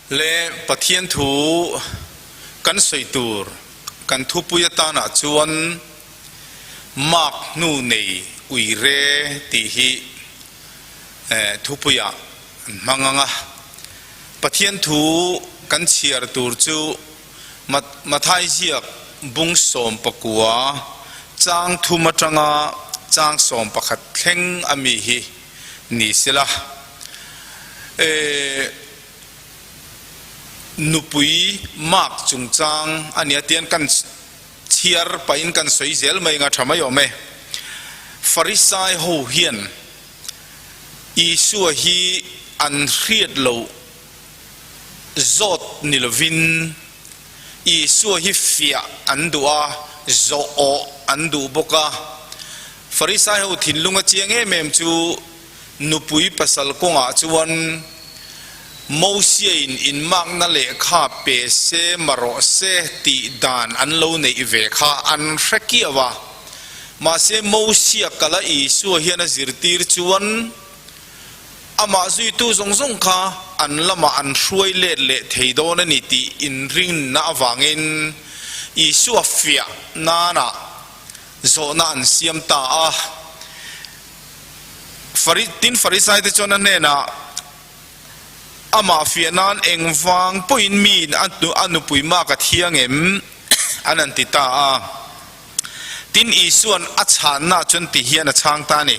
Le Pathian thu kan sawi tur kan thupui atanah chuan Mark hnu nei uire tih hi thupuiah an hmang ang a. Pathian thu kan chhiar tur chu Mathai ziak bung 19 chang thum atanga chang 11 thleng a mi hi ni sela. Nupui mark chungchang a nia tian kan chhiar pahin kan sawi zel mai anga tha mai awm e. Farisai ho hian Isua hi an hriat loh zawt ni lovin Isua hi fiah an duh a, zawh awh an duh bawk a. Farisai ho thinlung a chiang em em chu Nupui pasal kawngah chuan Mosiain inmakna lehkha pe se ma rawh se tih dan an lo neih ve kha an hre kiau a. Mahse Mosia kala Isua hian a zirtir chuan amah zuitu zawng zawng kha an lamah an hruai let leh thei dawn a ni tih inrinna avangin Isua fiah nana zawhna an siam ta a. Tin, Farisaite chuan a hnenah, Amah fiah nan engvang pawhin miin a nupui mak a thiang em? an han ti ta a. Tin, Isua'n a chhanna chuan ti hian a chhang ta a ni,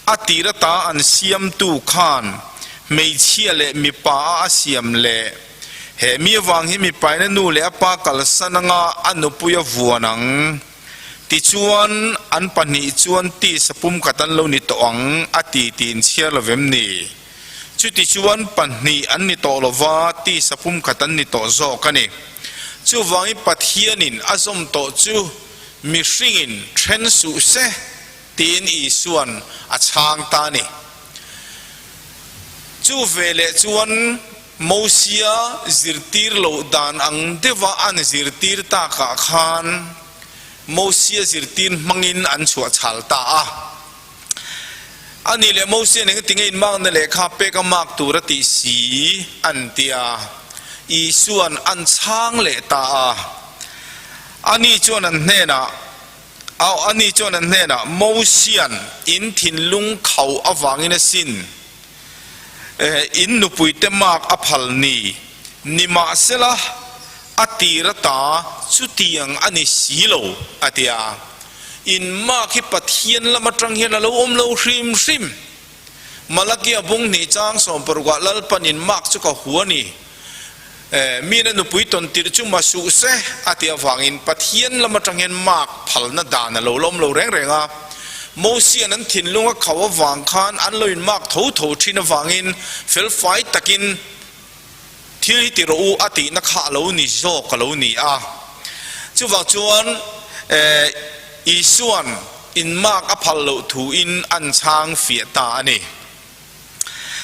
A tir ata an siamtu khan hmeichhia leh mipa a a siam leh, he mi avang hi mipain a nu leh a pa kalsan anga a nupui a vuan ang. Tichuan, an pahnih chuan tisa pumkhat an lo ni tawh ang, a ti tiin chhiar lo vem ni? Chutichuan, pahnih an ni tawh lo va, tisa pumkhat an ni tawh zawk a ni. Chuvangin Pathianin a zawm tawh chu mihringin then suh se, tiin Isua'n a chhang ta a ni. Chu veleh chuan Mosia zirtir loh dan ang deuha an zirtir takah khan Mosia zirtir hmangin an chhuah chhal ta a. A nih leh Mosia nen tinge inmakna lehkha pek a mak tur a tih si an ti a. Isua'n an chhang leh ta a. Ani chuan an hnenah, Ani chuan an hnenah, Mosia'n in thinlung khauh avangin a sin. In nupuite mark a phal ni nimahsela a tir ata chutiang a ni si lo, a ti a. In mark hi Pathian lam atang hian a lo awm lo hrim hrim. Malakia bung hnih chang sawmparukah Lalpan in mark chu ka hu a ni. Miin a nupui tawn tirh chu ma suh se, a ti avangin Pathian lam atang hian mark phalna dan a lo la awm lo reng reng a. Mosia'n an thinlung a khauh avang khan an lo in mark tho tho thin avangin felfai takin thil hi ti rawh u a tihna kha a lo ni zawk a lo ni a. Chuvang chuan Isua'n in mark a phal loh thuin an chhang fiah ta a ni.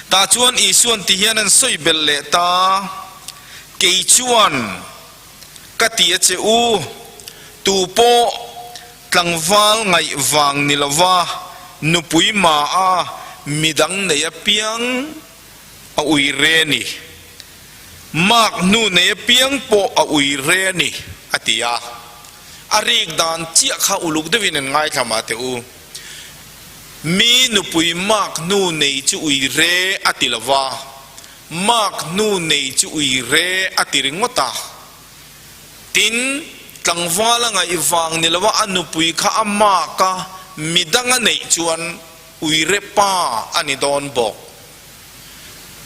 Tah chuan Isua'n ti hian an sawi belh leh ta, Kei chuan ka ti a che u, tu pawh tlangval ngaih vang ni lova nupui ma a midang nei apiang a ui re ni. Mark hnu nei apiang pawh a ui re ni, a ti a. A rik dan chiah kha uluk deuhin an ngaithla mah teh u. Mi nupui mark hnu nei chu ui re a ti lo va, mark hnu nei chu ui re a ti ringawt a. Tin, tlangval a ngaih vang ni lo a, a nupui kha a mark a, midang a neih chuan ui re pa a ni dawn bawk.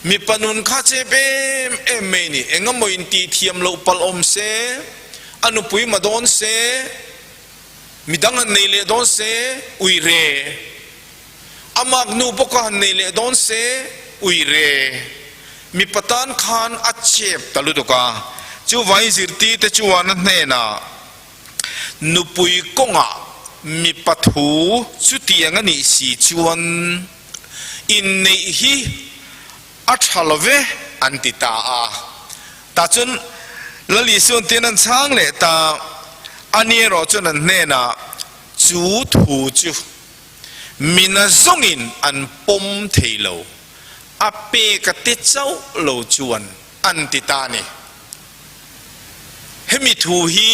Mipa nun kha chep em em mai ni, engemaw intihthiam loh palh awm se, a nupui ma dawn se, Midang han nei leh dawn se, ui re. A mak nu bawka han nei leh dawn se, ui re. Mipa tan khan a chep ta lutuk a, chuvangin zirtirte chuan a hnenah, Nupui kawngah mipa thu chutiang a nih si chuan inneih hi a tha lo ve, an ti ta a. Tah chuan Lal Isua'n tin an chhang leh ta, ani erawh chuan an hnenah chu thu chu mina zawngin an pawm thei lo, a pek a ti chauh lo chuan an ti ta a ni. Hemi thu hi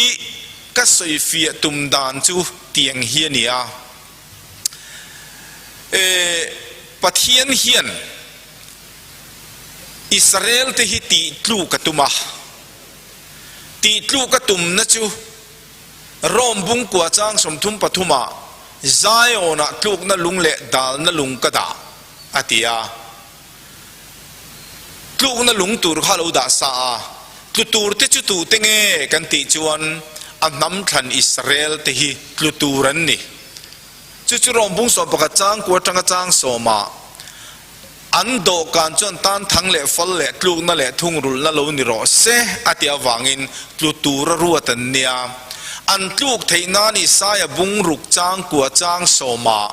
ka sawifiah tum dan chu tiang hi a ni a, e, Pathian hian Israel te hi tih tluk a tum a, tih tluk a tumna chu Rome bungkua chang 33 ah Zion ah tlukna lung leh dalna lung ka dah a ti a. Tlukna lung tur kha lo dah sa a, tlu tur te chu tute nge kan tih chuan a hnam thlan Israel te hi tlu tur an ni. Chu chu Rom bung 11 chang kua atanga chang sawmah an dawhkan chuan tan thang leh fal leh tlukna leh thungrulhna lo ni rawh se a tih avangin tlu tur a ruat an nia. An tluk theih nan Isaia bung ruk chang kua chang sawmah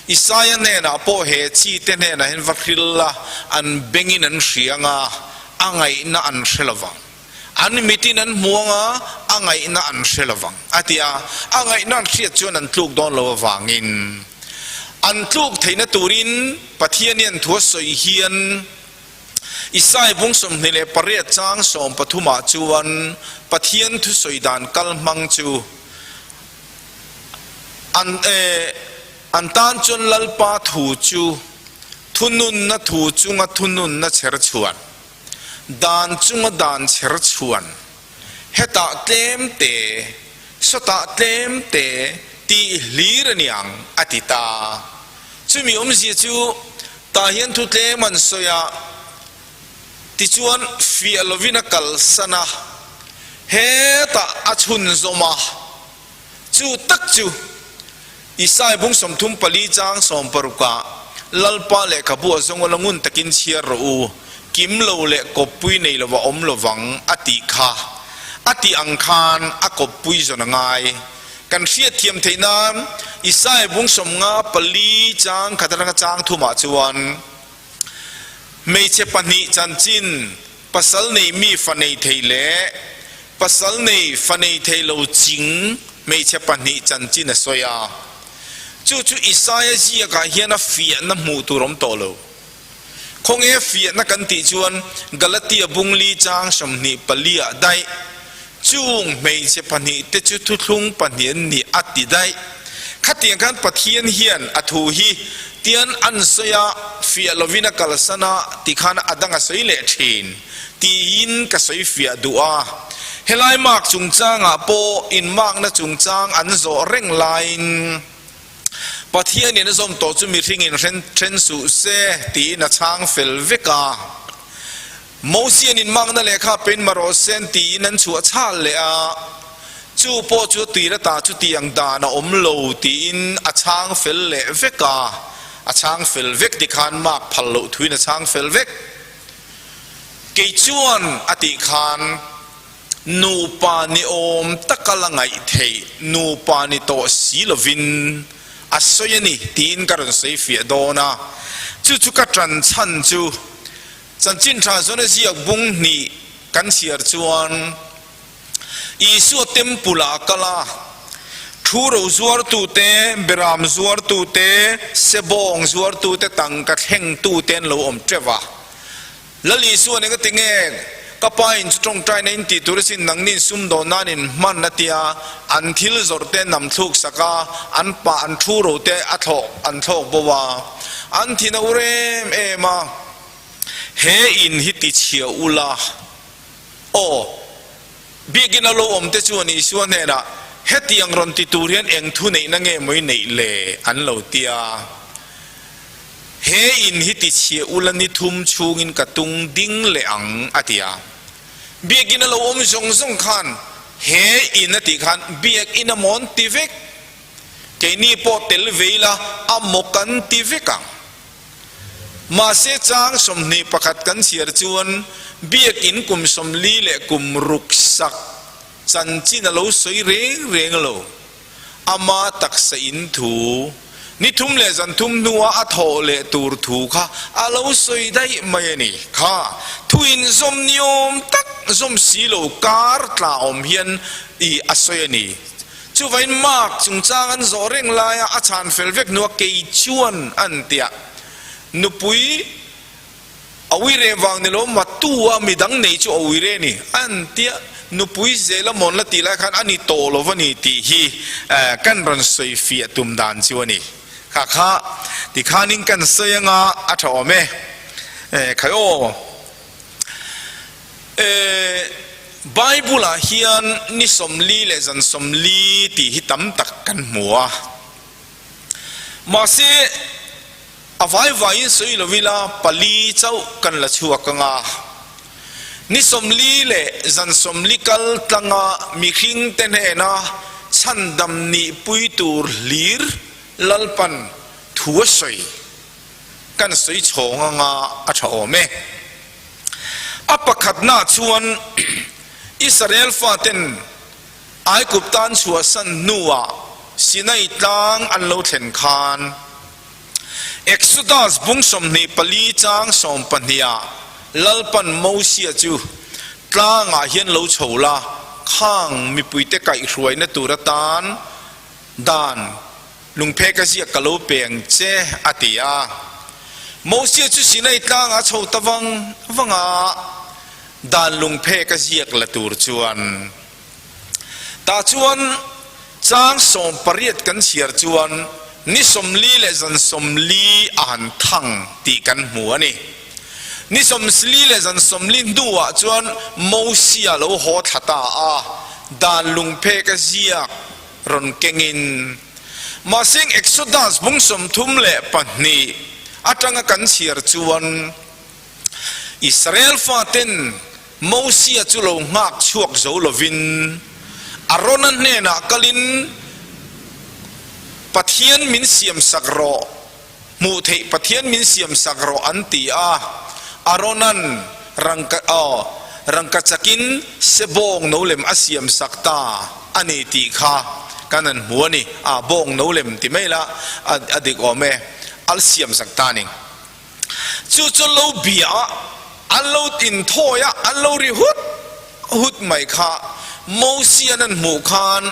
Isaia hnenah pawh he chi te hnenah hian va hril la, an bengin an hria anga, a ngaihna an hre lo vang. An mitin an hmu anga, a ngaihna an hre lo vang, a ti a. A ngaihna an hriat chuan an tluk dawn lo avangin, an tluk theihna turin Pathian hian thu a sawi hian Isaia bung 28 chang 13 ah chuan Pathian thusawi dan kal hmang chu An e, an tan chuan Lalpa thu chu thununna thu chunga thununna chher chhuan, dan chunga dan chher chhuan, hetah tlem te, sawtah tlem te tih hlir a ni ang, a ti ta. Chumi awmzia chu tah hian thu tlem an sawi a, tichuan fiah lovin a kalsan a, hetah a chhunzawm a. Chu tak chu Isai bung 34 chang 60 ah Lalpa lehkhabu a zawng ula ngun takin chhiar rawh u, kim lo leh kawppui nei lova awm lovang a tih kha. A tih ang khan a kawppui zawn a ngai. Kan hriatthiam theih nan Isai bung 54 chang khat atanga chang thumah chuan hmeichhe pahnih chanchin Pasal nei mi fa nei thei leh pasal nei fa nei thei lo ching hmeichhe pahnih chanchin a sawi a. Chu chu Isaia ziakah hian a fiahna hmuh tur awm tawh lo. Khawnge fiahna kan tih chuan Galatia bungli chang 24 ah daih chung hmeichhe pahnih te chu thuthlung pahnih an ni a ti daih. Khatiang khan Pathian hian a thu hi tian an sawi a, fiah lovin a kalsan a ti khan a dang a sawi leh thin tiin ka sawi fiah duh a. Helai mark chungchangah pawh inmarkna chungchang an zawh reng laiin Pathianin a zawm tawh chu mihringin then suh se tiin a chhang fel vek a. Mosian inmakna lehkha pein marawh sen tiin an chhuah chhal leh a, chu pawh chu a tuir ata chutiang dan a awm lo tiin a chhang fel leh vek a, a chhang fel vek tikhan mark phal loh thuin a chhang fel vek. Kei chuan a tih khan nupa ni awm taka la ngaih theih nupa ni tawh si lovin a sawi a ni tiin ka rawn sawi fiah dawn a, chu chu ka ṭan chhan chu Chanchin tha zawn a ziak bung hnih kan chhiar chuan Isua temple ah a kal a, thu ro zuartute, beram zuartute, sebawng zuartute tangka thlengtute an lo awm teuh a. Lal Isua nen ka ti nge, ka pa in chu tawngtaina in tih tur asin nangni in sumdawn nan in hman a tia, an thil zawrh te an nam thluk sak a, an pa an thu ro te a thlawh an thlawk bo a, an thin a ur em em a. He in hi ti chhia ula aw, Biakinn a lo awm te chuan Isua hnenah, Hetiang rawn ti tur hian eng thu neihna nge maw i neih le? an lo ti a. He in hi ti chhia ula ni thum chhungin ka tung ding leh ang, a ti a. Biakinn a lo awm zawng zawng khan he in a tih khan Biakinn a mawn ti vek, keini pawh tel ve ila a maw kan ti vek ang. Mahse chang 21 kan chhiar chuan Biakinn kum 40 leh kum ruk sak chanchin a lo sawi reng reng lo. Ama taksa in thu, ni thum leh zan thum hnua a thawh leh tur thu kha a lo sawi daih mai a ni. Kha thu inzawm niawm tak zawm si lo kar tla awm hian i a sawi a ni. Chuvain Mark chungchang an zawh reng laia a chhan fel vek hnua kei chuan an tiah nupui. A uire vang ni lo matu a midang nei chu a uire ni an tia nupui zel a mawn la tih lai khan a ni tawh lo va ni tih hi kan rawn sawi fiah tum dan chu a ni. Kha kha tikhanin kan sawi anga a tha awm e. Khai aw. Bible ah hian ni 40 leh zan 40 tih hi tam tak kan hmu a. Mahse, a vai vaiin sawi lo ila pali chauh kan la chhuak ang a. Ni 40 leh zan 40 kal tlanga mihring te hnena chhandam nihpui tur hlir Lalpan thu a sawi kan sawi chhawng anga a tha awm e. A pakhatnaah chuan Israel faten Aigupta an chhuahsan hnuah Sinai tlang an lo thlen khan Exodus bung 24 chang 12 ah Lalpan Mosia chu tlangah hian lo chho la, khang mipuite kaihhruaina tur atan dan lungphek a ziak ka lo pe ang che a ti a. Mosia chu Sinai tlangah a chho ta vang vang a. Dan lungphek a ziak la tur chuan tah chuan chang 18 kan chhiar chuan ni 40 leh zan 40 a han thang tih kan hmu a ni. Ni 40 leh zan 40 hnuah chuan Mosia lo haw thla ta a, dan lungphek a ziak rawn kengin mahseng Exodus bung 32 atanga kan chhiar chuan Israel faten Mosia chu lo nghak chhuak zo lovin, Arona hnenah kalin, Pathian min siamsak rawh, hmuh theih Pathian min siamsak rawh an ti a. Arona'n rangka aw rangka chakin sebawng no lem a siamsak ta a ni tih kha kan han hmu a ni. A bawng no lem ti mai la a dik awm e, a siamsak ta a ni. Chu chu lo bia a, an lo inthawi a, an lo ri hut hut mai kha Mosian an hmuh khan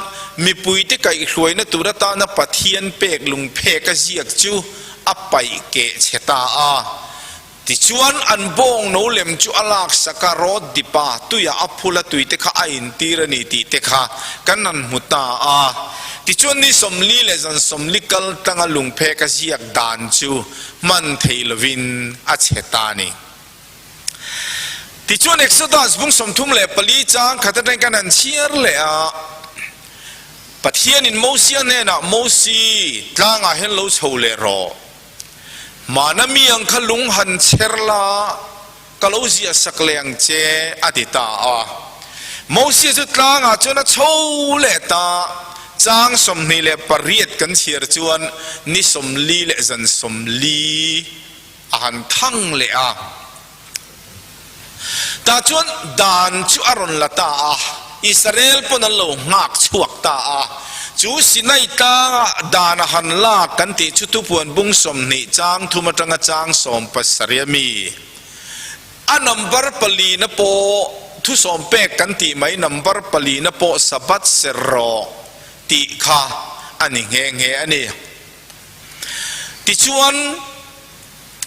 mipuite kaihhruaina tur atana Pathian pek lungphek a ziak chu a paih keh chhe ta a. Tichuan an bawng no lem chu a laksak a, rawt dipa tuiah a phul a tuite kha a intir a ni tih te kha kan han hmu ta a. Tichuan ni 40 leh zan 40 kal tlanga lungphek a ziak dan chu hman thei lovin a chhe ta a ni. Tichuan Exodus bung 34 chang khat atangin kan han chhiar leh a, Pathianin Mosia hnenah, Mosi, tlangah hian lo chho leh rawh. Hmana mi ang kha lung han chher la, ka lo ziah sak leh ang che, a ti ta a. Mosia chu tlangah chuan a chho leh ta. Chang 28 kan chhiar chuan ni 40 leh zan 40 a han thang leh a. Tah chuan dan chu a rawn la ta a, Israel pawn an lo nghak chhuak ta a. Chu Sinai tlanga dan a han lak kan tih chu tupuan bung 20 chang thum atanga chang 17 a mi. A number palina pawh thusawm pek kan tih mai number palina pawh Sabbath ser rawh tih kha a ni nghe nghe a ni. Tichuan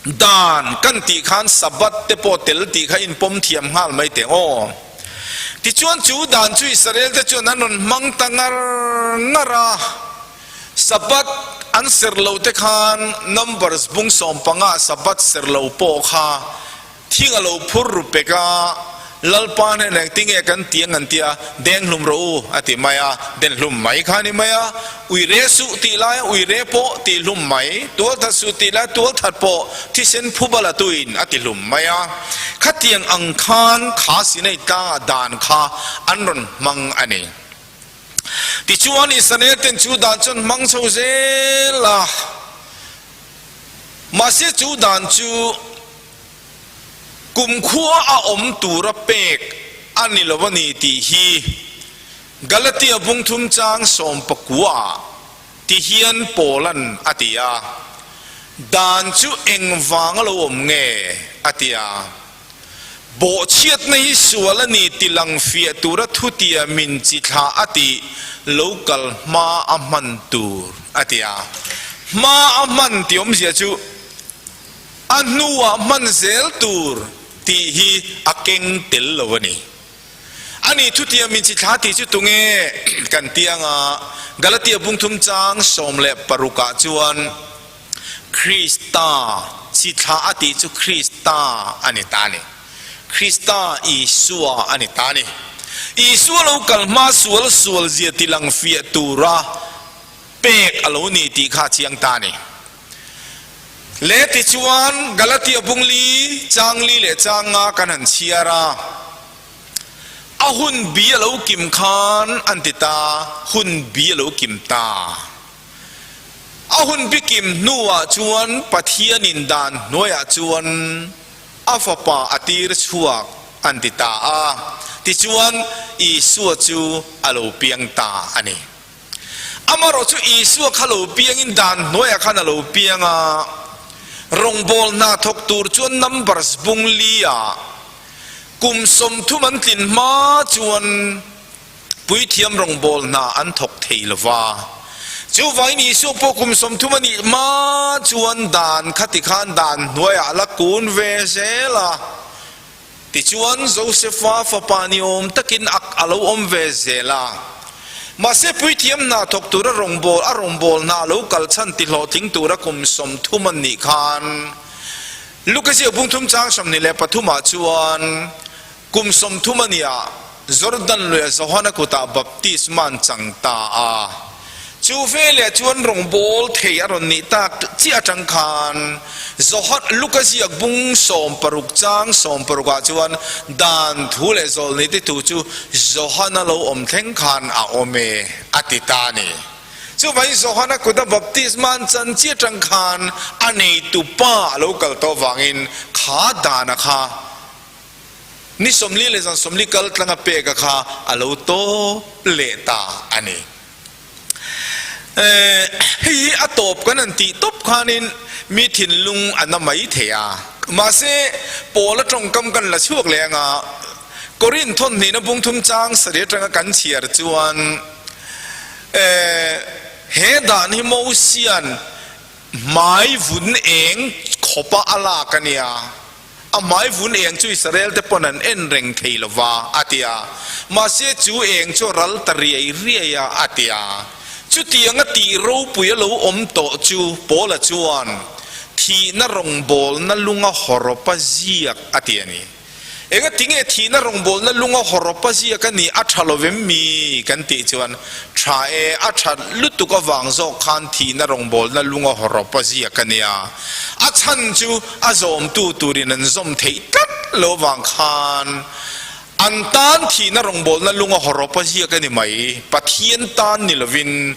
dan kan tih khan Sabbath te pawh tel tih kha inpawm thiam nghal mai teh aw. Tichuan chu dan chu Israel te chuan an rawn hmang ta ngar ngar a. Sabbath an ser lo te khan Numbers bung 15 Sabbath ser lo pawh kha thing a lo phur ru pek a, Lalpa hnenah engtinge kan ti ang an ti a, deng hlum rawh u a ti mai a, den hlum mai kha a ni mai a, uire suh tih laia uire pawh tih hlum mai, tualthat suh tih laia tualthat pawh thisen phubal a tuin a ti hlum mai a, khatiang ang khan kha Sinai tlangah dan kha an rawn hmang a ni. Tichuan Israel ten chu dan chuan hmang chho zel a, mahse chu dan chu kumkhua a awm tura pek a ni lo a ni tih hi Galatia bung thum chang 19 ah ti hian Paulan a ti a, Dan chu engvang a lo awm nge? a ti a. Bawhchhiatna hi sual a ni ti lang fiah tura thutia min chi thla a tih lo kal hma a hman tur a ti a. Hma a hman tih awmzia chu. A hnuah hman zel tur tih hi a keng tel lo a ni. A nih thutiamin chi thla tih chu tunge kan ti anga Galatia bungthum chang 16 ah chuan Krista chi thla a tih chu Krista a ni ta a ni. Krista Isua a ni ta a ni. Isua lo kal hma sual sual zia tilang fiah tura pek a lo ni tih kha a chiang ta a ni. Le tichuan Galatia bung li, chang li leh chang nga kan han chhiar a, a hun bi a lo kim khan an ti ta, hun bi a lo kim ta. A hun bi kim hnuah chuan Pathianin dan hnuaiah chuan a fapa a tir chhuak an ti ta a, tichuan Isua chu a lo piang ta a ni. Amarawh chu Isua kha lo piangin dan hnuaiah khan a lo piang a, rawngbawl hna thawk tur chuan numbers bung li ah kum 30 an tlin hma chuan puithiam rawngbawl hna an thawk thei lo va. Chuvangin Isua pawh kum 30 a nih hma chuan dan kha tikhan dan hnuaiah a la kun ve zel a. Tichuan, Josefa fapa ni awm takin a lo awm ve zel a. Mahse, puithiam hna thawk tura rawngbâwl a rawngbâwl hna a lo kal chhan ti hlawhtling tura kum 30 an nih khan, Luka ziak bung thum chang 23 ah chuan kum 30 a nia Jordan luia Johana kutah baptisma an chang ta a. Chu veleh chuan rawngbâwl thei a rawn nih tak chiah atang khan Johan Luka ziak bung 16 chang 16 ah chuan dan thu leh zawlni te thu chu Johana lo awm thleng khan a awm e a ti ta a ni. Chuvangin Johana kuta baptisma an chan chiah atang khan a neitu pa a lo kal tawh avangin kha dana kha ni 40 leh zan 40 kal tlanga peka kha a lo tawp leh ta a ni. Hei hi a tawp kan han tih tawp khanin mi thinlung a na mai thei a. Mahse, Paula tawngkam kan la chhuak leh anga Korinth thawnhnihna bung thum chang sarih atanga kan chhiar chuan he dan hi Mosia'n hmai vun eng khawpa a lak a nia. A hmai vun eng chu Israel te pawn an en reng thei lo va, a ti a. Mahse chu eng chu a ral ta riai riai a, a ti a. Chutianga tih ropui a lo awm tawh chu Paula chuan thihna rawngbawlna lunga hawrawpa ziak a ti a ni. Engatinge thihna rawngbawlna lunga hawrawpa ziak a nih a tha lo vem mi kan tih chuan tha e, a tha lutuk avang zawk khan thihna rawngbawlna lunga hawrawpa ziak a nia. A chhan chu a zawmtu turin an zawm theih tlat lo vang khan an tan thihna rawngbawlna lunga hawrawpa ziak a ni mai. Pathian tan ni lovin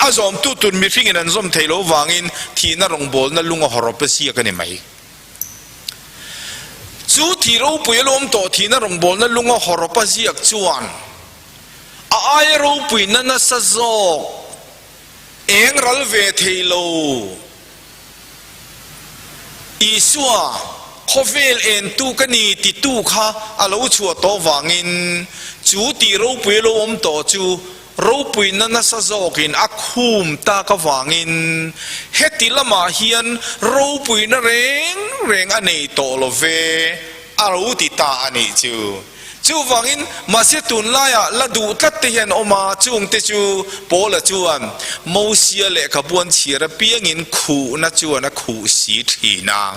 a zawmtu tur mihringin an zawm theih lo vangin thihna rawngbawlna lunga hawrawpa ziak a ni mai. Chu thih ropui a lawm tawh thihna rawngbawlna lunga hawrawpa ziak chuan a aia ropuina nasa zawk eng ral ve thei lo. Isua, khawvel entu ka ni titu kha a lo chhuah tawh vangin chu tih ropui a lo awm tawh chu ropuina nasa zawkin a khum tak avangin heti lamah hian ropuina reng reng a nei tawh lo ve a lo ti ta a nih chu. Chuvangin, mahse tunlaiah la duh tlat te hian awm a, chungte chu Paula chuan Mosia lehkhabu an chhiar apiangin khuhna chuan a khuh si thin a.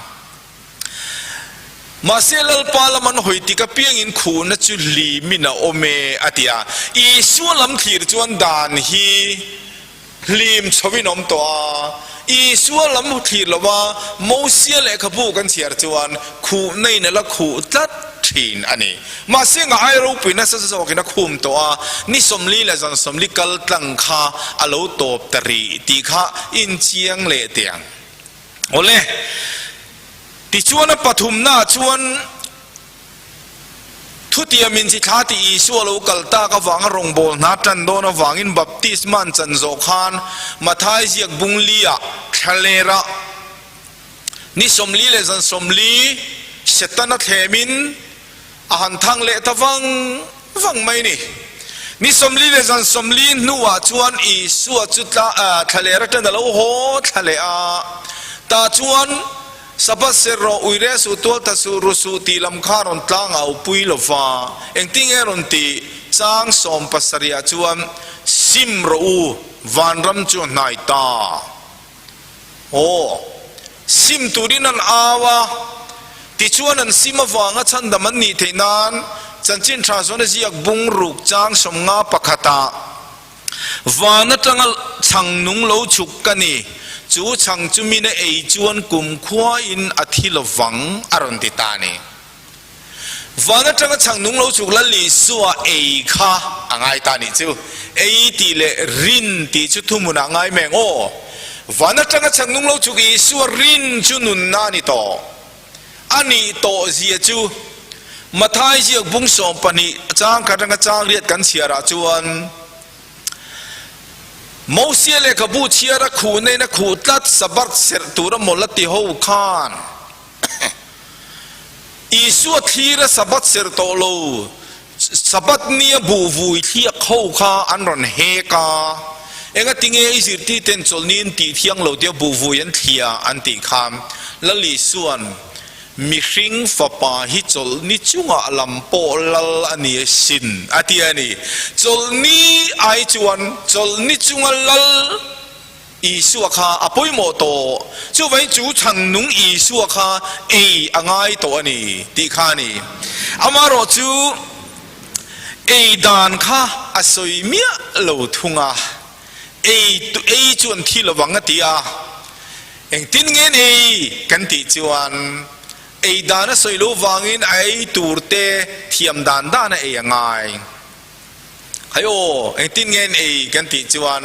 Mahse Lalpa lam an hawi tik apiangin khuhna chu hlimin a awm e, a ti a. Isua lam thlir chuan dan hi hlim chhovin awm tawh a. Isua lam thlir lova Mosia lehkhabu kan chhiar chuan khuhna in a la khuh tlat thin a ni. Mahse nga ai ropui nasa zawkin a khum tawh a, ni 40 leh zan 40 kal tlang kha a lo tawp ta rih tih kha inchiang leh teh ang. Awle, tichuan a pathumnaah chuan, Thutiam in chi thla tih Isua lo kal tak avanga rawngbâwl hna ṭan dawn avangin baptisma an chan zawh khan Mathai ziak bung li-ah thlalera ni 40 leh zan 40 Setana thlemin a han thang leh ta vang vang mai ni. Ni 40 leh zan 40 hnuah chuan Isua chu thlalera ṭan a lo haw thla leh a, tah chuan. Sabbath serh rawh, uire suh, tualtha suh, ru suh tih lam kha rawn tlang au pui lo va. Engtinge rawn tih? Chang 70 ah chuan, Sim rawh u, vanram chu a hnai ta. Aw, sim turin an au a, tichuan an sim avanga chhandam an nih theih nan Chanchin Tha Zawn a ziak bung ruk chang 51 ah, Van atanga chhang nung lo chhuk ka ni, chu chhang chu min a ei chuan kumkhuain a thi lovang a rawn ti ta a ni. Van atanga chhang nung lo chhuk Lal Isua ei kha a ngai ta nih chu. Ei tih leh rin tih chu thuhmunah ngai meng aw. Van atanga chhang nung lo chhuk Isua rin chu nunna a ni tawh. A nih tawh zia chu Mathai ziak bung 12 chang khat atanga chang riat kan chhiarah chuan Mosia lehkhabu chhiara khuh neina khuh tlat Sabbath serh tura mawlh a ti ho khan Isua thlira Sabbath serh tawh lo, Sabbath nia buh vui thliak ho kha an rawn hek a, engatinge i zirtirten chawlhni an tih thiang lo tia buh vui an thlia an tih khan Lal Isua'n mihring fapa hi chawlhni chungah lam pawh lal a ni asin a ti a ni. Chawlhni ai chuan chawlhni chunga lal Isua kha a pawimawh tawh, chuvangin chu chhang nung Isua kha ei a ngai tawh a ni tih kha a ni. Amaherawh chu ei dan kha a sawi miah lo thung a, ei ei chu an thi lovang a ti a, engtin nge an ei kan tih chuan ei dan a sawi lo vangin a ei tur te thiam dan dan a ei a ngai. Hai aw, engtin nge an ei kan tih chuan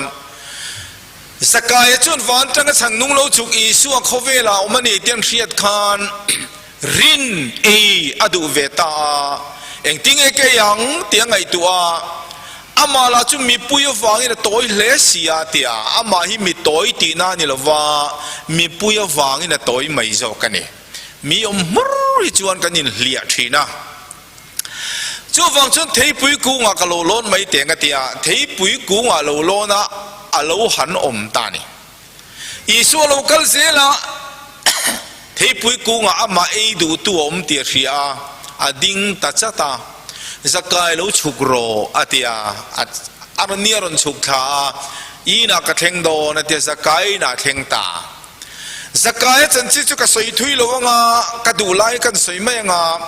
Zakaia chuan van tanga chhang nung lo chuk Isua khawvela awm a ni tih an hriat khan rin ei a duh ve ta a, engtin nge ka ei ang tih a ngaihtuah a, amah lah chu mipui avangin a tawi hle si a tia, amah hi mi tawi tihna a ni lova, mipui avangin a tawi mai zawk a ni. Mi awm hmur hi chuan kan inhliah thin a. Chuvang chuan theipui kungah ka lo lawn mai teng a ti a, theipui kungah lo lawn a, a lo han awm ta a ni. Isua lo kal zel a, theipui kungah amah ei duhtu a awm tih a hria a, a ding ta chat a, Zakai lo chhuk rawh a ti a, a rawn ni a rawn chhuk thla a, inah ka thleng dawn a ti a, Zakai inah a thleng ta. Zakaia chanchin chu ka sawi thui lo anga, ka duh lai kan sawi mai anga,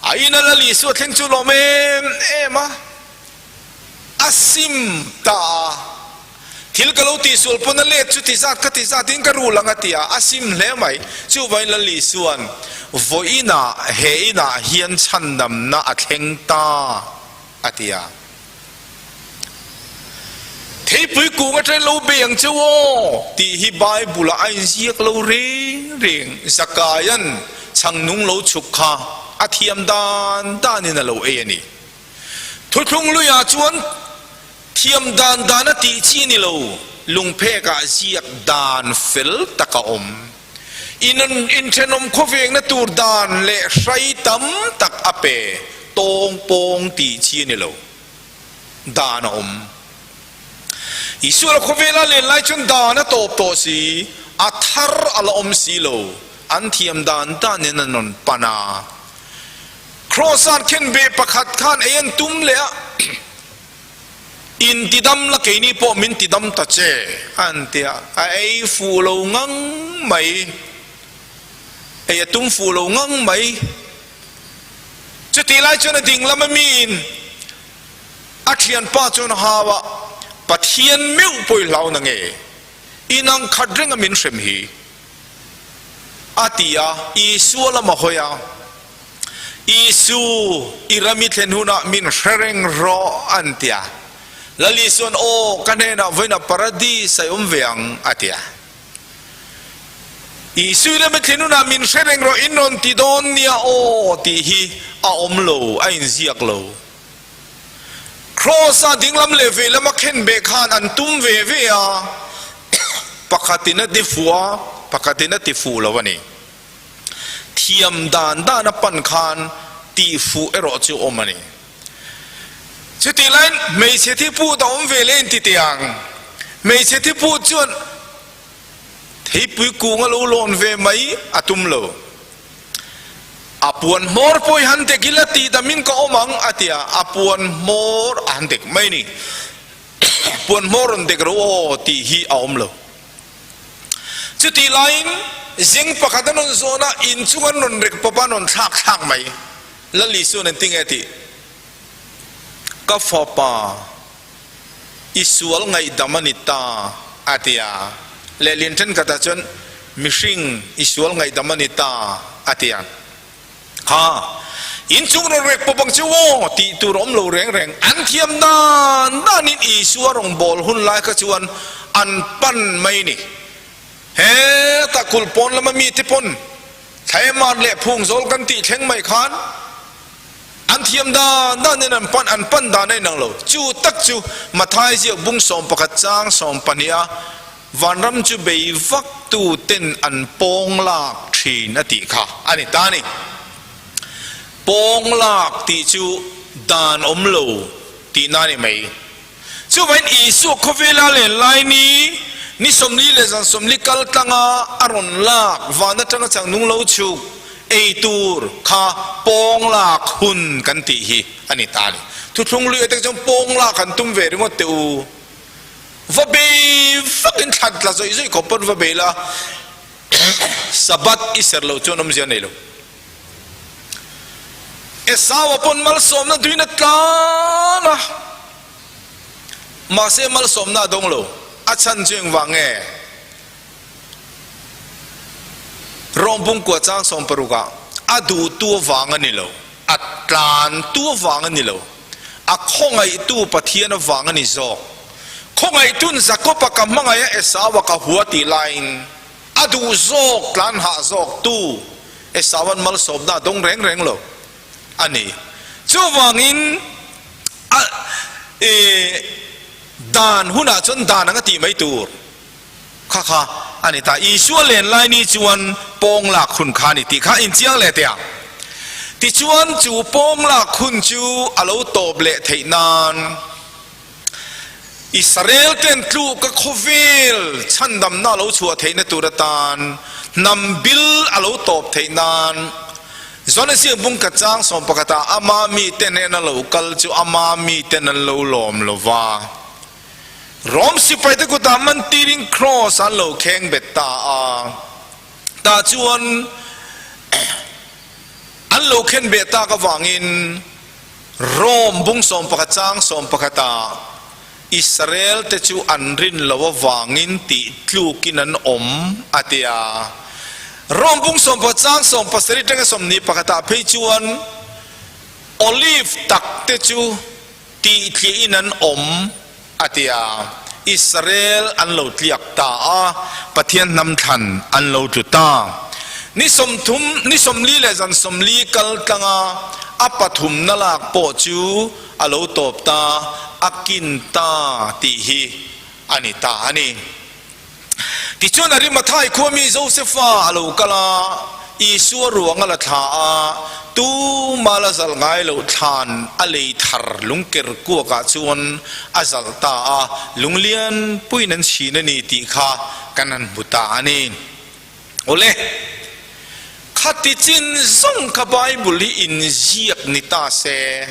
a ina Lal Isua thleng chu lawm em em a, a sim ta a, thil ka lo tihsual pawn a let chu ti zat ka ti zat in ka rul ang a ti a, a sim hle mai. Chuvangin Lal Isua'n vawiinah he inah hian chhandamna a thleng ta a ti a. Theipui kung atangin lo bei ang che aw tih hi Bible ah a inziak lo reng reng. Zakaia'n chhang nung lo chhuk kha a thiam dan danin a lo ei a ni. Thuthlung luiah chuan thiam dan dan a tih chi a ni lo, lungphek ah ziak dan fel tak a awm. In inthenawm khawvengna tur dan leh hrai tam tak a pe, tawng pawng tih chi a ni lo. Dan a awm. Isua khawvela len lai chuan dan a tawp tawh si, a thar a la awm si lo, an thiam dan danin an rawn pan a. Kraws-a'n khenbeh pakhat khan ei an tum leh a. In ti dam la keini pawh min ti dam ta che an ti a, a ei fuh lo ngang mai, ei a tum fuh lo ngang mai. Chutih lai chuan a ding lama miin a thianpa chuan a hau a, Pathian meuh pawh i hlau na nge? In ang khat renga min hrem hi a ti a, Isua lama hawi a. Isu, i ram i thlen hunah min hre reng rawh, an ti a. Lal Isua'n, Aw, ka hnenah vawiinah Paradis a awm ve ang, a ti a. Isu, i ram i thlen hunah min hre reng rawh, in rawn ti dawn nia aw, tih hi a awm lo, a inziak lo. Kraws-a dinglam leh veilam a khen beh khan an tum ve ve a, pakhatin a ti fuh a, pakhatin a ti fuh lo a ni. Thiam dan dan a pan khan tih fuh erawh chu awm a ni. Chutih laiin hmeichhe thi put a awm ve leh inti teh ang. Hmeichhe thi put chuan Theipui kung a lo lawn ve mai a tum lo. A puan hmawr pawh i han dek ila tih damin ka awm ang a ti a, a puan hmawr a han dek mai ni. Puan hmawr rawn dek ro aw tih hi a awm lo. Chutih laiin zing pakhat an rawn zawn a, inchung an rawn rek pawp a, an rawn thlak thlak mai. Lal Isuan engtin nge a tih? Ka fapa, i sual ngaihdam a ni ta, a ti a. Lehlin thenkhatah chuan, Mihring, i sual ngaihdam a ni ta, a ti a. Ha, inchung rawn rek pawp ang che aw, tih tur a awm lo reng reng. An thiam dan danin Isua rawngbâwl hun lai kha chuan an pan mai ni. Hetah kulh pawn lama mite pawn thlaemar leh phungzawl kan tih thleng mai khan, An thiam dan danin an pan an pan dan a inang lo. Chu tak chu Mathai ziak bung 11 chang 12 a vanram chu bei vak tu ten an pawng lak thin a tih kha a ni ta a ni. Pawng lak tih chu dan awm lo tihna a ni mai. Chuvangin Isua khawvela len lai ni ni 40 leh zan 40 kal tlanga a rawn lak van atanga changnung lo chhuk ei tur kha pawng lak hun kan tih hi a ni ta a ni. Thuthlung lui atak chuan pawng lak han tum ve ringawt teh u. Va bei vakin thlan tla zawih zawih khawp pawn va bei la, Sabbath i ser loh chuan awmzia a nei lo. Esau-a pawn malsawmna duin a tlan a, mahse malsawmna a dawng lo. A chhan chu engvang nge? Rawng pungkua chang 16 ah a duhtu avang a ni lo, a tlantu avang a ni lo, a khawngaihtu Pathian avang a ni zawk. Khawngaihtun Jakob-a ka hmangaih a, Esau-a ka hua tih laiin, A duh zawk tlan hah zawk tu Esauan malsawmna a dawng reng reng lo a ni. Chuvangin a e dan hunah chuan dan anga tih mai tur kha kha a ni ta. Isua len lai ni chuan pawng lak hun kha a ni tih kha inchiang leh teh ang. Tichuan chu pawng lak hun chu a lo tawp leh theih nan, Israel ten tluka khawvel chhandamna a lo chhuah theihna tur atan hnam bil a lo tawp theih nan Joana ziak bung khat chang 11 ah ama mite hnena lo kal chu ama miten an lo lawm lo va. Rom sipaite kutah man tirin kraws an lo kheng bet ta a. Tah chuan an lo khen beh tak avangin Rome bung 11 chang 11 ah Israel te chu an rin lo avangin tih tlukin an awm a ti a. Rome bung 11 chang 17 atanga 21 ah phei chuan Olive tak te chu tih tliahin an awm a ti a. Israel an lo tliak ta a, Pathian hnam thlan an lo tlu ta. Ni 30, ni 40 leh zan 40 kal tlanga a pathumna lak pawh chu a lo tawp ta, a kin ta tih hi a ni ta a ni. Tichuan Arimathai khuami Josefa a lo kal a, Isua ruang a la thla a, tuma la zalh ngai loh thlan a lei thar lungker kuakah chuan a zalh ta a, lung lianpuiin an chhin a ni tih kha kan han hmu ta a ni. Awle, khati chin zawng kha Bible hi inziak ni ta se.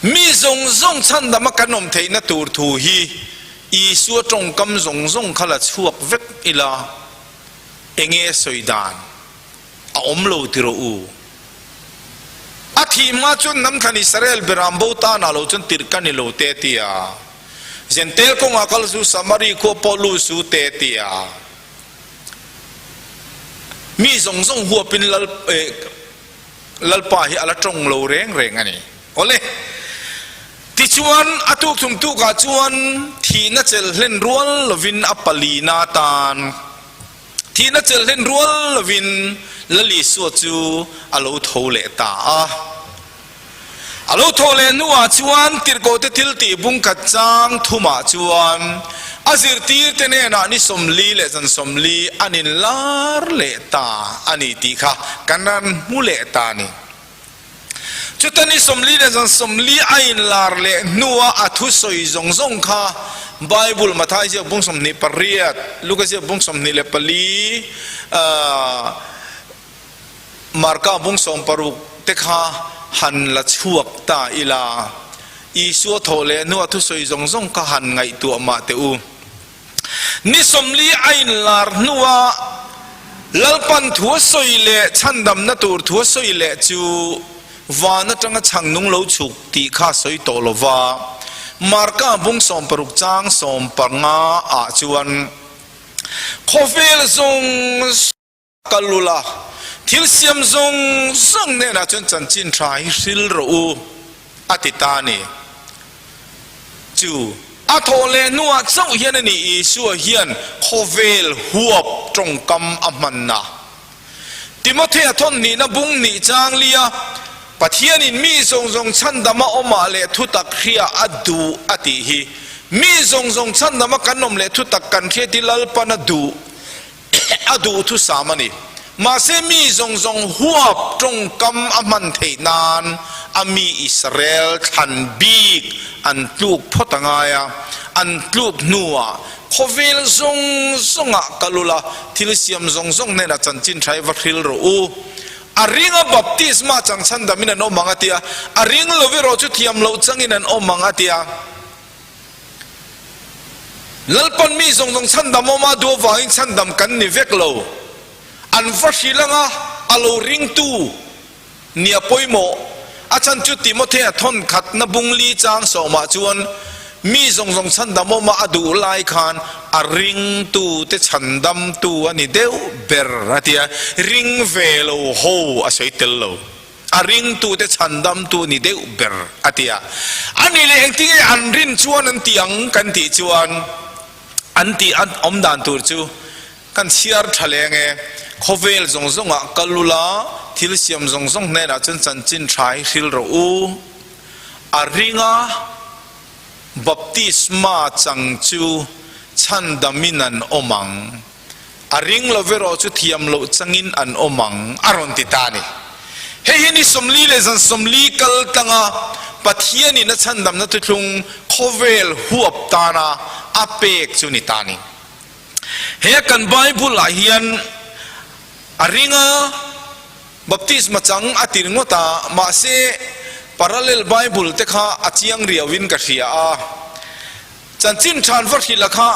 Mi zawng zawng chhandama kan awm theihna tur thu hi Isua tawngkam zawng zawng kha la chhuak vek ila, enge sawi dan a awm lo ti rawh u. A thih hma chuan hnamthlan Israel beram bo tanah lo chuan tirh ka ni lo te tia. Zentel kawngah kal su Samari khua pawh lut su te tia. Mi zawng zawng huapin lal Lalpa hi a la tawng lo reng reng a ni. Awle. Tichuan, a tuk thum tukah chuan thihna chelh hlen rual lovin a palina atan thihna chelh hlen rual lovin Lal Isua chu a lo tho leh ta a. A lo tho leh hnuah chuan tirhkohte thil tih bungkhat chang thumah chuan a zirtirte hnenah ni 40 leh zan 40 an inlar leh ta a ni tih kha kan ran hmu leh ta a ni. Chuta ni 40 leh zan 40 a inlar leh hnua a thusawi zawng zawng kha Bible Mathai ziak bung 28, Luka ziak bung 24, Marka bung 16 te kha han la chhuak ta ila, Isua thawh leh hnua thusawi zawng zawng kha han ngaihtuah mah teh u. Ni 40 a inlar hnua Lalpan thu a sawi leh chhandamna tur thu a sawi leh chu van atanga chhang nung lo chhuk tih kha a sawi tawh lo va. Marka bung 60 chang 15 ah chuan khawvel zawng Ka lul a, thil siam zawng zawng hnenah chuan chanchin tha hi hril rawh u, a ti ta a ni. Chu a thawh leh hnuah chauh hian a ni Isua hian khawvel huap tawngkam a hmanna. Timothea thawn hnihna bung hnih chang lia Pathianin mi zawng zawng chhandama awmah leh thutak hria a duh a tih hi mi zawng zawng chhandama kan awm leh thutak kan hriat hi Lalpan a duh A duhthusam a ni. Mahse mi zawng zawng huap tawngkam a hman theih nan a mi Israel thlan bik an tluk phawt a ngai a, an tluk hnuah khawvel zawng zawngah kal ula, thil siam zawng zawng hnenah chanchin tha i va hril rawh u. A ringa baptisma chang chhandamin an awm ang a ti a, a ring lo erawh chu thiam loh changin an awm ang a ti a. Lalpan mi zawng zawng chhandam awm a duh avangin chhandam kan ni vek lo. An va hrilh anga a lo ringtu nia pawimawh. A chhan chu Timothea thawn khatna bung li chang sawmah chuan mi zawng zawng chhandam awm a a duh lai khan a ringtute chhandamtu a ni deuh ber a ti a, ring ve lo ho a sawi tel lo. A ringtute chhandamtu ni deuh ber a ti a. A ni leh engtinge an rin chuan an ti ang kan tih chuan an tih an awm dan tur chu kan chhiar tha leng e. Khawvel zawng zawngah kal ula thil siam zawng zawng hnenah chuan chanchin tha hi hril rawh u. A ringa baptisma chang chu chhandamin an awm ang. A ring lo erawh chu thiam loh changin an awm ang, a rawn ti ta a ni. Hei hi ni 40 leh zan 40 kal tlanga Pathianin a chhandamna thuthlung khawvel huap tana a pek chu ni ta a ni. He kan Bible-ah hian a ringa baptisma chang a ti ringawt a, mahse parallel Bible te kha a chiang riauin ka hria a. Chanchin than va hrilh a kha,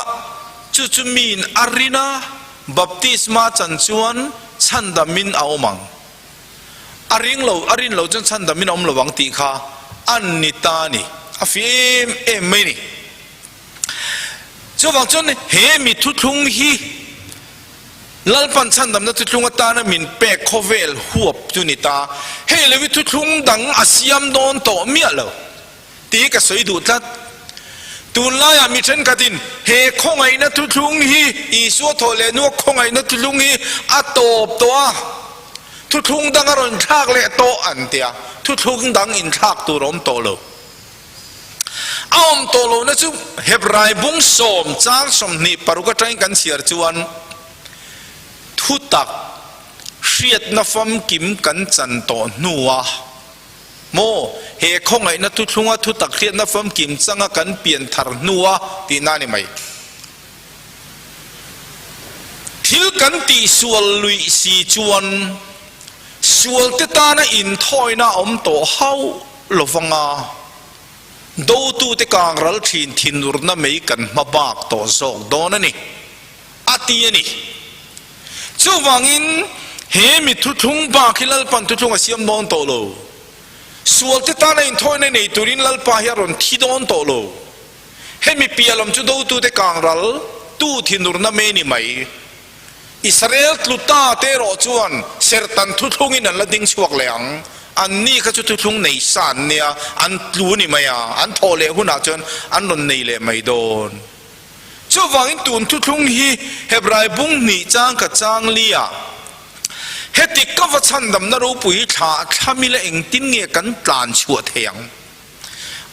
chu chu miin a rin a, baptisma chan chuan chhandamin a awm ang. A ring lo, a rin lo chuan chhandamin a awm lo ang tih kha an ni ta a ni. A fi em em mai ni. Chuvang chuan he mi thuthlung hi Lalpan chhandamna thuthlung atana min pek khawvel huap chu ni ta. Hei lo hi thuthlung dang a siam dawn tawh miah lo. Tih ka sawi duh tlat. Tunlaiah mi thenkhatin he khawngaihna thuthlung hi, Isua thawh leh hnua khawngaihna thuthlung hi a tawp tawh a, thuthlung dang a rawn thlak leh tawh an ti a, thuthlung dang inthlak tur a awm tawh lo. A awm tawh lohna chu Hebrai bung sawm chang 26 atangin kan chhiar chuan thutak hriatna famkim kan chan tawh hnua, Maw, he khawngaihna thuthlunga thutak hriatna famkim changa kan pian thar hnua tihna a ni mai. Thil kan tihsual luih si chuan sualte tana inthawina a awm tawh hauh lo vanga dotute kangral thin thinurna mei kan hma bak tawh zawk dawn a ni, a ti a ni. Chuvangin, he mi thuthlung bak hi Lalpan thuthlung a siam dawn tawh lo. Sualte tana inthawina nei turin Lalpa hi a rawn thi dawn tawh lo. Hemi piah lam chu dotute kangral tu thinurna mei ni mai. Israel tlu ta te erawh chuan serhtan thuthlungin an la ding chhuak leh ang. Anni kha chu thuthlung nei sa an nia, an tlu ni mai a, an thawh leh hunah chuan an rawn nei leh mai dawn. Chuvangin tun thuthlung hi Hebrai bung hnih chang ka chang li a, heti ka va chhandamna ropui thla thlami la engtin nge kan tlan chhuah thei ang?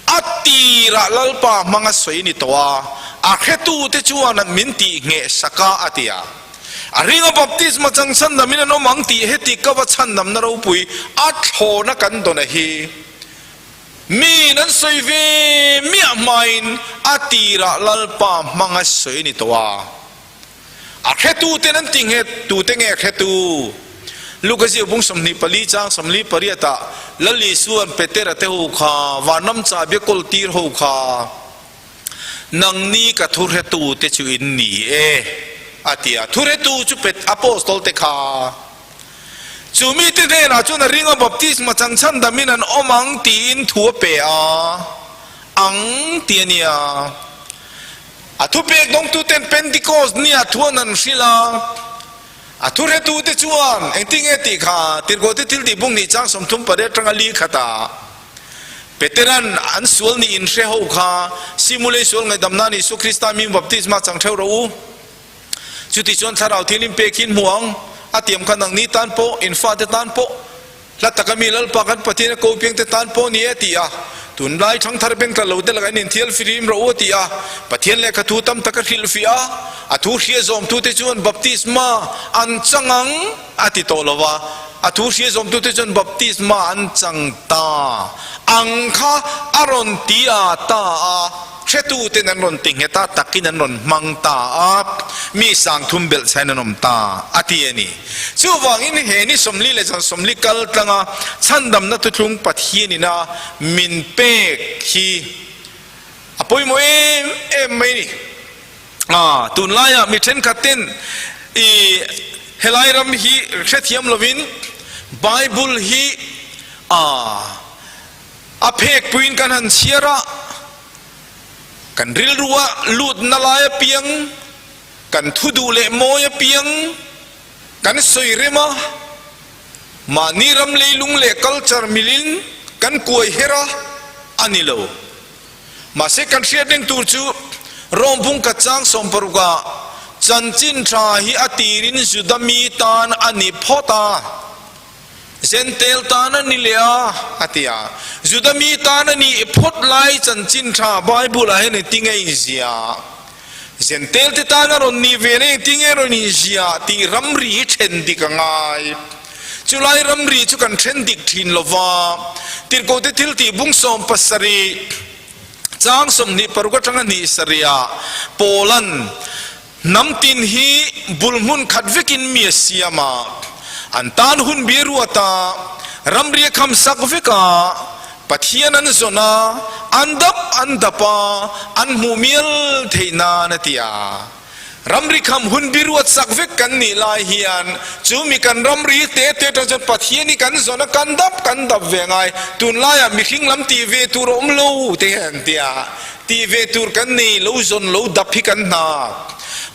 A tirah Lalpa hmanga sawi ni tawh a, a hretute chuan min tih ngheh sak a, a ti a. A ringa baptisma chang chhandamin an awm ang tih heti ka va chhandamna ropui a thlawna kan dawn a hi. Miin an sawi ve miah hmain a tirah Lalpa hmanga sawi a ni tawh a. A hretuten an ti nghet, tute nge hretu? Luka ziak bung 24 chang 48 ah Lal Isua'n Petera te ho kha vanram chahbi a kawl tir ho kha, Nangni ka thuhretu te chu in ni e, a ti a. Thuhretu chu Pet Apostol te kha. Chu mite hnenah chuan a ringa baptisma chang chhandamin an awm ang tiin thu a pe a, ang ti a nia. A thupek dawngtuten Pentecost nia thuan an hrilh a, a thuhretute chuan engtinge tih kha Tirhkohte thiltih bung nih chang 38 atanga li khatah Peteran an sual nih inhre ho kha simulei sual ngaihdam nan Isua Krista hming baptisma chang theuh rawh u. Chuti chuan thlarau thil in pek hi in hmu ang, a tiam kha nangni tan pawh, in fate tan pawh, hla taka mi Lalpa kan Pathian a ko piangte tan pawh ni e a ti a. Tunlai thangthar beng tla lo te lakah in inthial firim rawh u a ti a. Pathian lehkha thu tam tak a hrilhfiah a, a thu hria zawmtute chuan baptisma an chang ang a ti tawh lo va, a thu hria zawmtute chuan baptisma an chang ta ang kha a rawn ti a ta a. Hretuten an rawn ti nghet a, takin an rawn hmang ta a, mi sangthum belh chhain an awm ta, a ti a ni. Chuvangin he ni 40 leh zan 40 kal tlanga chhandamna thuthlung Pathianin a min pek hi a pawimawh em em mai a ni. A, tunlaiah mi thenkhat ten i helai ram hi hrethiam lovin Bible hi a, A phek puiin kan han chhiar a, kan rilrua lutna lai apiang, kan thu duh leh mawi apiang kan sawi rem a, mahni ram leilung leh culture milin kan kuai her a, a ni lo. Mahse kan hriat reng tur chu Rome bungka chang 60 ah chanchin tha hi a tirin Juda mi tan a ni phawt a. Zentel tan a ni leh a, a ti a. Juda mi tan a nih phawt lai chanchin tha Bible ah hian engtin nge inziah? Zentel te tan a rawn nih ve na engtin nge rawn inziah tih ramri hi then dik a ngai. Chulai ramri chu kan then dik thin lo va. Tirhkohte thil tih bung 17 chang 26 atanga hnih sarihah Paula'n Hnam tin hi bul hmun khat vekin mi a siam a, an tan hun bi ruat a, ramri a kham sak vek a, Pathian an zawn a, an dap an dap a, an hmuh mial theih nan a ti a. Ramri kham hun bi ruat sak vek kan nih lai hian chu mi kan ramri te te atang chuan Pathian hi kan zawn a, kan dap kan dap ve ngai. Tunlaiah mihring lam tih ve tur a awm lo te hian an ti a. Tih ve tur kan nei lo zawn lo dap hi kan hna.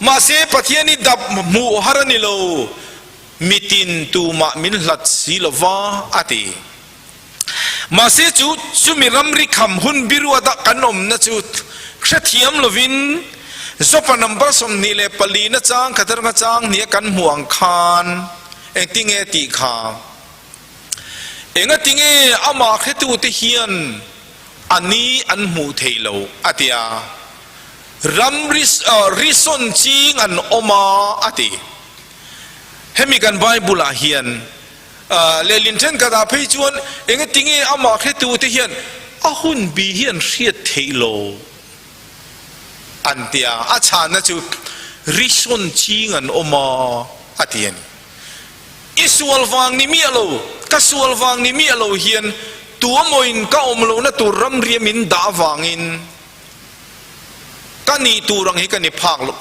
Mahse Pathian hi dap hmuh har a ni lo, mitin tumah min hlat si lo va, a ti. Mahse chu chumi ramri kham hun biruata kan awmna chu hrethiam lovin Jopa number 24 na chang khat atanga chang hnih a kan hmuh ang khan engtinge tih kha engatinge amah hretute hian A ni an hmuh theih lo, a ti a. Ram risawn ching an awm a, a ti. Hemi kan Bible ah hian lehlin thenkhat ah phei chuan engatinge amah hretute hian a hun bi hi an hriat theih lo an ti a. A chhanna chu risawn ching an awm a, a ti a ni. I sual vang ni miah lo, ka sual vang ni miah lo hian tuamawiin ka awm lohna tur ramria min dah avangin ka nih tur ang hi ka ni phak lo,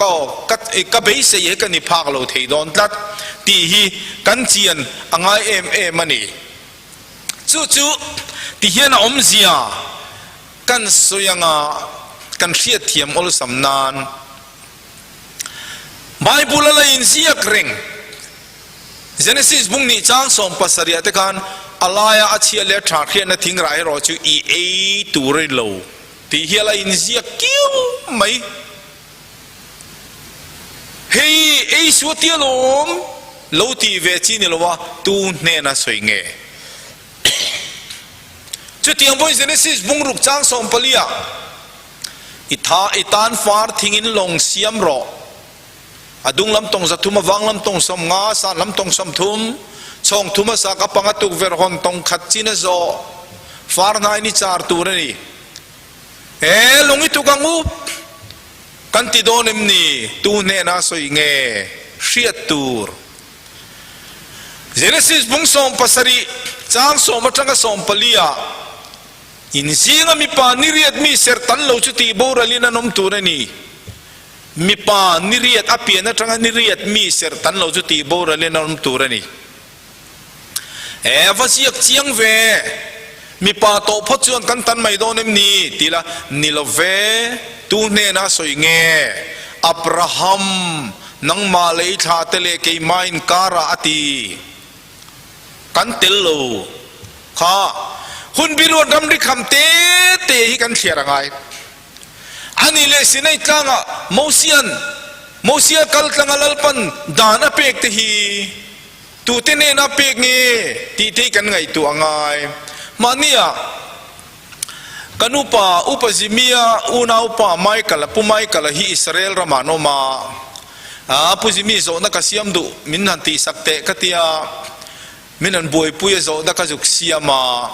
ka ka beisei hi ka ni phak lo thei dawn tlat tih hi kan chian a ngai em em a ni. Chu chu ti hian a awmzia kan sawi anga kan hriatthiam awlsam nan. Bible a la inziak reng. Genesis bung nih chang 17 te khan a laia a chhia leh a tha hriatna thing rah erawh chu i ei tur a ni lo tih hi a la inziak kiau mai. Hei ei suah tia lawm lo tih ve chi ni lo a, tu hnena sawi nge? Chutiang pawhin Genesis bung ruk chang 14 ah I tha i tan far thingin lawng siam rawh. A dung lam tawng 300, a vang lam tawng 50, san lam tawng 30, chhawng thum a sak, a panga tukverh hawn tawng khat chin a zawh. Far hnaiin i char tur a ni. He lung i tuk ang u kan ti dawn em ni? Tu hnena sawi nge hriat tur? Genesis bung 70 chang sawm atanga 14 ah In zinga mipa ni riat mi ser tan lo chu tih boralin an awm tur a ni. Mipa ni riat a pian atanga ni riat mi ser tan lo chu tih boralin an awm tur a ni. E, va ziak chiang ve! Mipa tawh phawt chuan kan tan mai dawn em ni? Ti la, Ni lo ve, tu hnena sawi nge? Abraham, nangmah lei thla te leh keimah inkarah a ti. Kan tel lo. Kha hun biruat ramri kham te te hi kan thliar a ngai. Ani leh Sinai tlangah Mosian, Mosia kal tlanga Lalpan dan a pek te hi tute nena pek nge tih te hi kan ngaihtuah a ngai. Mahnia kan upa, Upa Zimia unaupa Michael-a, Pu Michael-a hi Israel ramah an awm a, Aa Pu Zimi zawhna ka siam duh min han tihsak teh ka tia, Min an buaipui a zawhna ka zuk siam a,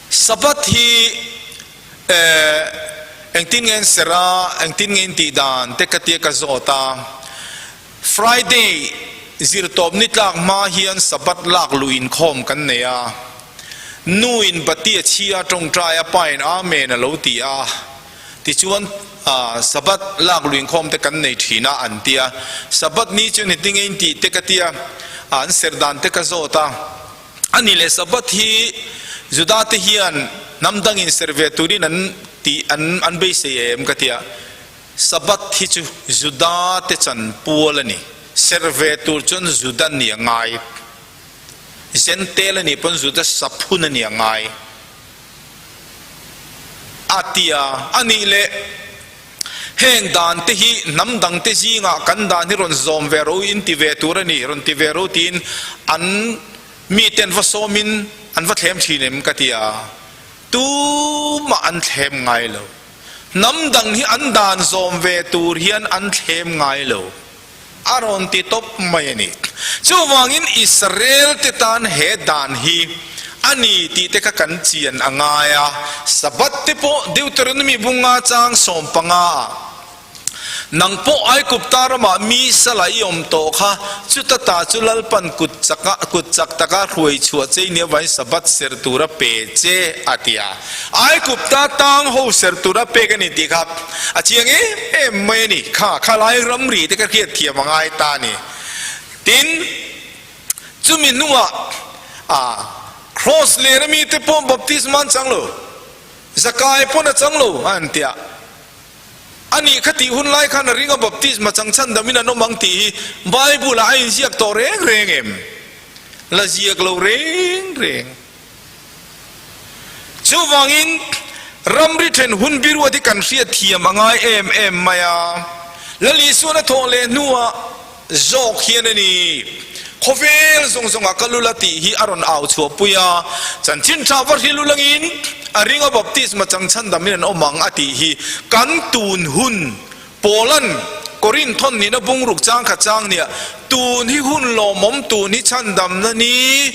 Sabbath hi eh engtin nge an serh a, engtin nge in tih dan te ka tia ka zawt a, Friday zirtawp ni tlak hma hian Sabbath lak luh inkhawm kan nei a, nu in bati a chhi a tawngtai a, pa in Amen a lo ti a, tichuan Sabbath lak luh inkhawm te kan nei thin a an ti a, Sabbath ni chu ni tinge in tih te ka ti a, an serh dan te ka zawt a, a ni leh Sabbath hi Juda te hian hnam dangin serh ve turin an tih an an beisei em ka ti a, Sabbath hi chu Juda te chanpual a ni, serh ve tur chuan Juda ni a ngai, Jentail a nih pawn Juda saphun a ni a ngai. A ti a, a nih leh heng dan te hi hnam dang te zingah kan dan hi rawn zawm ve ro in ti ve tur a ni, rawn ti ve ro tiin an miten va sawmin an va thlem thin em ka ti a, tumah an thlem ngai lo. Hnam dang hi an dan zawm ve tur hian an thlem ngai lo. A rawn ti tawp mai a ni. Chuvangin Israel te tan he dan hi a ni tih te kha kan chian a ngai a. Sabbath te pawh Deuteronomy bunga chang 15 ah, Nang pawh Aigupta ramah mi sala i awm tawh kha, chuta ta chu Lalpan kut chaka kut chak taka hruai chhuah che i nia vain Sabbath ser tura pe che a ti a. Aigupta tang ho ser tura pek a ni tih kha a chiang em em mai a ni. Kha khalai ramri te ka hriat thiam a ngai ta a ni. Tin, chumi hnuah ah Cross len a mite pawh baptisma an chang lo, Zakai pawn a chang lo a an ti a. A nih kha tih hun lai khan a ring a baptisma chang chhan damin an awm ang tih hi Bible ah a inziak tawh reng reng em? La ziak lo reng reng. Chuvangin, ramri then hun biruat hi kan hriat thiam a ngai em em mai a. Lal Isuan a thawh leh hnuah zawk hian a ni, Khawvel zawng zawngah ka lul a tih hi a rawn au chhuahpui a. Chanchin tha va hrilh ulangin a ring a baptisma chang chhandamin an awm ang a tih hi kan tun hun Paula'n Korinth thawn nihna bungruk chang khat chang nia tun hi hun lawmawm tun hi chhandamna ni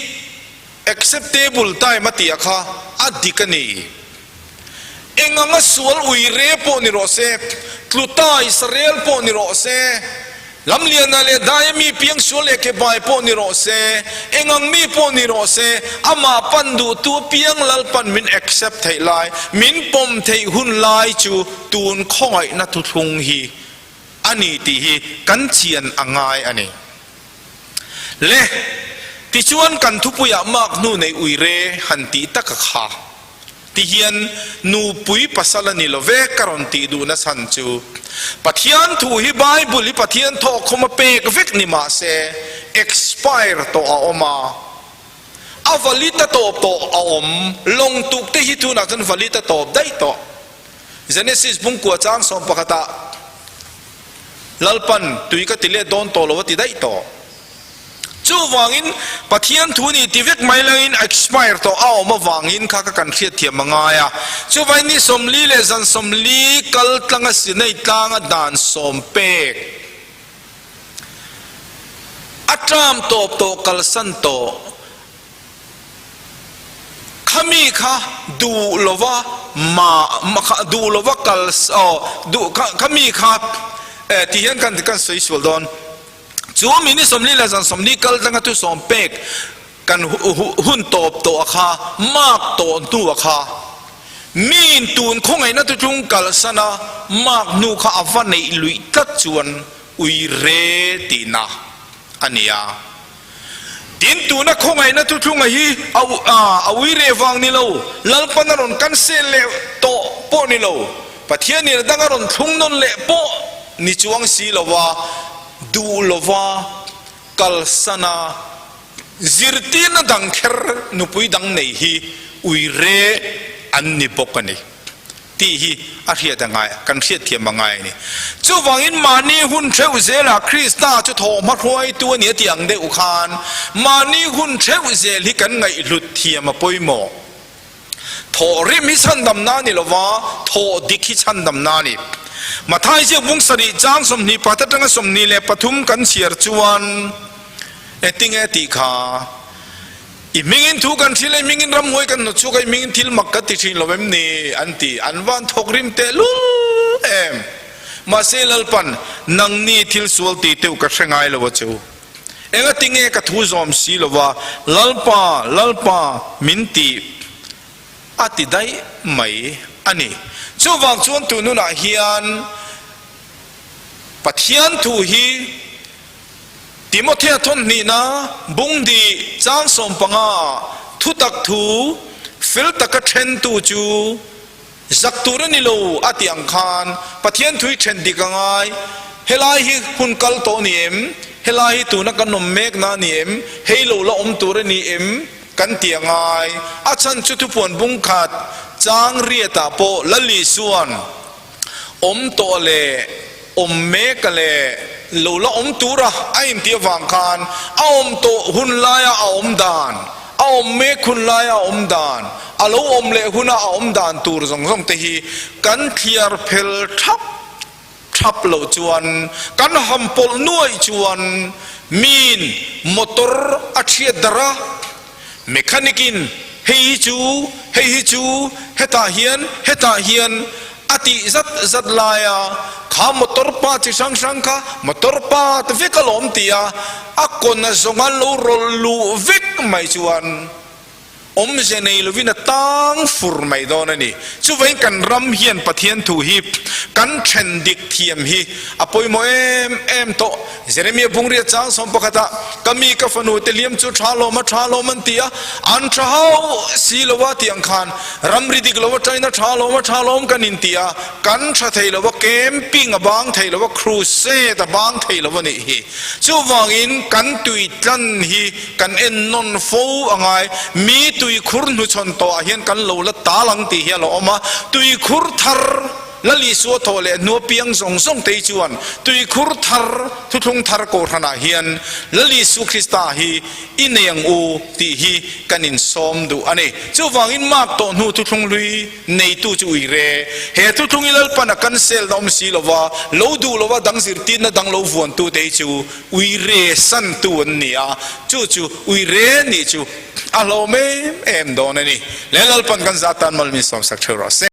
Acceptable time a tih a kha a dik a ni. Eng anga sual ui re pawh ni rawh se, tluta Israel pawh ni rawh se, Lamliana leh Daia mi piang sual leh ke bai pawh ni rawh se, eng ang mi pawh ni rawh se, amah pan duhtu apiang Lalpan min accept theih lai, min pawm theih hun lai chu tun khawngaihna thuthlung hi a ni tih hi kan chian a ngai a ni. Le, tichuan kan thupuiah mak hnu nei ui re han tih tak a kha. Tihian nupui pasal a ni lo ve ka rawn tih duhna chhan chu Pathian thu hi Bible hi Pathian thawhkhawm a pek vek ni mah se expire tawh a awm a, a valid a tawp tawh a awm, lawng tuk te hi tunah chuan valid a tawp daih tawh. Genesis bungkua chang 11 ah Lalpan tui ka ti let dawn tawh lo a ti daih tawh. Chuvangin Pathian thu nih ti vek mai langin a expire tawh a awm avangin kha ka kan hriatthiam a ngai a. Chuvangin ni 40 leh zan 40 kal tlanga Sinai tlanga dan sawm pek a term tawp tawh kalsan tawh. Khami kha duh lova ma kha duh lova kal aw duh kha khami kha eh ti hian kan kan sawi sual dawn. Chu mi ni 40 leh zan 40 kal tlanga thu sawm pek kan hun tawp tawh a kha mark tawh hnu a kha miin tun khawngaihna thuthlung kalsan a mark hnu kha a va neih luih tlat chuan ui re tihna a ni a. Tin, tuna khawngaihna thuthlunga hi a a ui re vang ni lo, Lalpan a rawn cancel leh tawh pawh ni lo, Pathianin a dang a rawn thlung nawn leh pawh ni chuang si lova, duh lova kalsan a zirtirna dang kher nupui dang nei hi ui re an ni bawk a ni. Tih hi a hriat a ngai, kan hriat thiam a ngai a ni. Chuvangin mahni hun theuh zelah Krista chu thawhhma hruaitu a ni a tih ang deuh khan mahni hun theuh zel hi kan ngaihhlut thiam a pawimawh. Thawh rim hi chhandamna a ni lova, thawh dik hi chhandamna a ni. Mathai ziak bung sarih chang 20 pakhat atanga 23 kan chhiar chuan engtinge tih kha? I hmingin thu kan hrilh a, i hmingin ramhuai kan hnawt chhuak a, i hmingin thil mak ka ti thin lo em ni? an ti. An van thawk rim teh lul em! Mahse Lalpan, Nangni thil sual ti teuh ka hre ngai lo a che u. Engati nge ka thu zawm si lo va, Lalpa, Lalpa, min ti a ti daih mai a ni. Chuvang chuan tun hunah hian Pathian thu hi, Timothea thawnhnihna bungdi chang 15 ah thutak thu fel taka thentu chu zak tur a ni lo a tih ang khan Pathian thui then dik a ngai. Helai hi hun kal tawh a ni em? Helai hi tuna kan awm mekna a ni em? Hei lo la awm tur a ni em? Kan ti a ngai. A chhan chu thupuan bungkhat chang riatah pawh Lali chuan Awm tawh leh awm mek a leh lo la awm tura a intih avang khan a awm tawh hun laia a awm dan, a awm mek hun laia a awm dan, a lo awm leh huna a awm dan tur zawng zawng te hi kan thliar phel thap thap loh chuan, kan ham pawlh nuaih chuan miin motor a thiat darh a, Mechanic in hei hi chu, hei hi chu, hetah hian, hetah hian a tih zat zat laia kha motor pa chi hrang hrang kha motor pa ta vek alawm ti a, a kawn a zawnga lo rawlh luh vek mai chuan awmze nei lovin a tang fur mai dawn a ni. Chuvangin kan ram hian Pathian thu hi kan then dik thiam hi a pawimawh em em tawh. Jeremia bungria chang 11 ah, Ka mi ka fanu te hliam chu tha lawm a tha lawm an ti a, an tha hauh si lo a tih ang khan ramri dik lo atangin a tha lawm a tha lawm kan inti a, kan tha thei lo a, camping a bang thei lo a, crusade a bang thei lo a nih hi. Chuvangin kan tui tlan hi kan en nawn fo a ngai. Mi tuikhur hnuchhawn tawh ah hian kan lo la tal ang tih hi a lo awm a, tuikhur thar, Lal Isua thawh leh hnua piang zawng zawng te hi chuan tuikhur thar, thuthlung thar kohhranah hian Lal Isu Krista hi i nei ang u tih hi kan insawm duh a ni. Chuvangin mark tawh hnu thuthlung hlui neitu chu ui re. He thuthlung hi Lalpan a cancel na awm si lova, lo duh lova dang zirtirna dang lo vuantu te hi chu ui re santu an ni a, chu chu ui re nih chu a hlawm em em dawn a ni. Le Lalpan kan zah tan mal min sawmsak theuh rawh se.